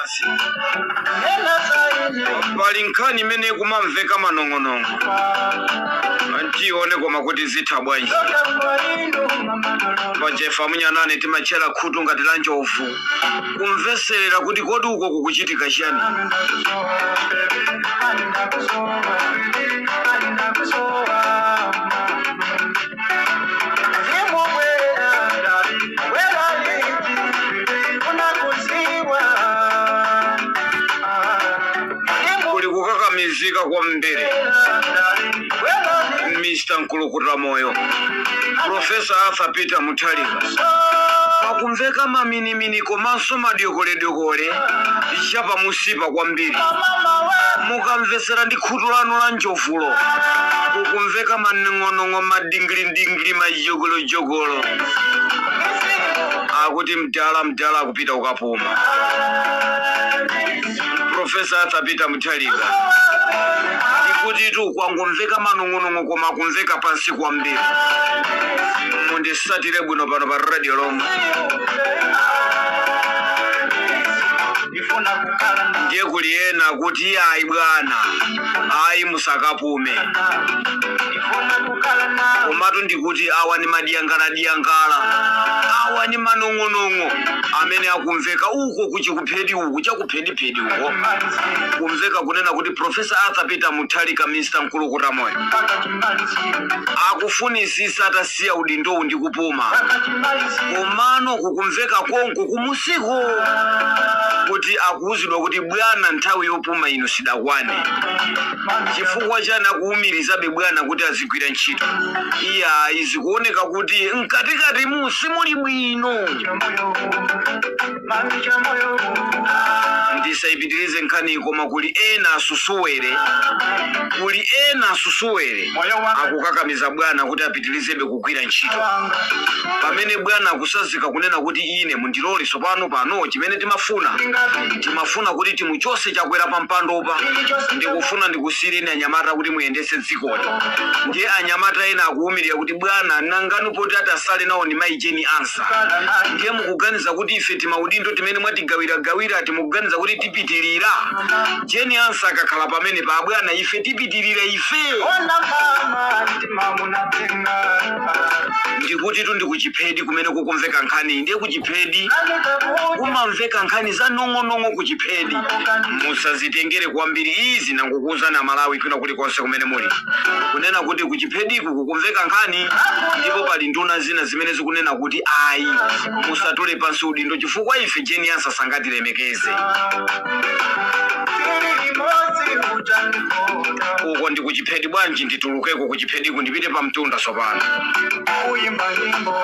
basi. Pali nkhani imene kumamveka manong'onong'o, tione koma kuti zitha bwanji. Pajefa munyanane timatchera khutu ngati la njovu kumveserera kuti kodi uko kukuchitika chiyani. Kuli kukakamizika kwambiri. Mr Nkulukuta Moyo, Professor Arthur Peter Mutharika, pakumveka maminimini komanso madyokoledokole chapamusipa kwambiri. Mukamvesera ndi khutu lanu la njovulo, kukumveka manong'onong'o, madingilidingili, majogolojogolo akuti mdala mdala akupita ukapuma. Professor Arthur Peter Mutharika, ndikuti tu kwangomveka manong'onong'o koma kumveka pansi kwambiri. Mundisatire bwino pano pa radio lomwe. Ndiye kuli ena kuti ayi bwana, ayi musakapume, komatu ndikuti awa ni madiyangala-diyangala, awa ni manong'onong'o amene akumveka uko kuchikuphedi uku chakuphediphedi uko, kumveka kunena kuti Professor Arthur Peter Mutharika, Mr Nkulukuta Moyo, akufunisisa atasiya udindowu ndi kupuma, komano kukumveka konko kumusiku kuti akuwuzidwa kuti bwana, nthawi yopuma ino sidakwane. Chifukwa chani akuwumirizabe bwana kuti azigwira ntchito? Iya, izikuoneka kuti mkatikati mu simuli bwino. Ndisayipitirize nkhani, koma kuli ena asusuwere, kuli ena asusuwere akukakamiza bwana kuti apitirizebe kugwira ntchito, pamene bwana akusazika kunena kuti ine mundilole sopano pano. Chimene timafuna kuti timuchose Chakwera pa mpandopa, ndikufuna ndikusiyireni anyamata kuti muyendese dzikoli. Ndiye anyamata ena akuwumirira kuti bwana, nanganu poti atasale nawo ndi mayi Jane Ansah, ndiye mukuganiza kuti ife timaudindo timene mwatigawiragawira timukuganiza kuti tipitirira? Jane Ansah akakhala pamene pa bwana, ife tipitirira ife? Ndikuti tu ndikuchiphedi kumene kukumveka nkhani. Ndiye kuchiphedi kumamveka nkhani za nong'onong'o kuchiphedi. Musazitengere kwambiri izi, nangokuwuzani Amalawi kwina kulikonse kumene muli kunena kuti kuchiphediku kukumveka nkhani, ndipo pali nduna zina zimene zikunena kuti ayi, musatule pansi udindo chifukwa ife Jane Ansah sangatilemekeze. Uko ndi kuchiphedi. Bwanji nditulukeko kuchiphediku ndipite pa mtunda sopano. Kuimba nyimbo.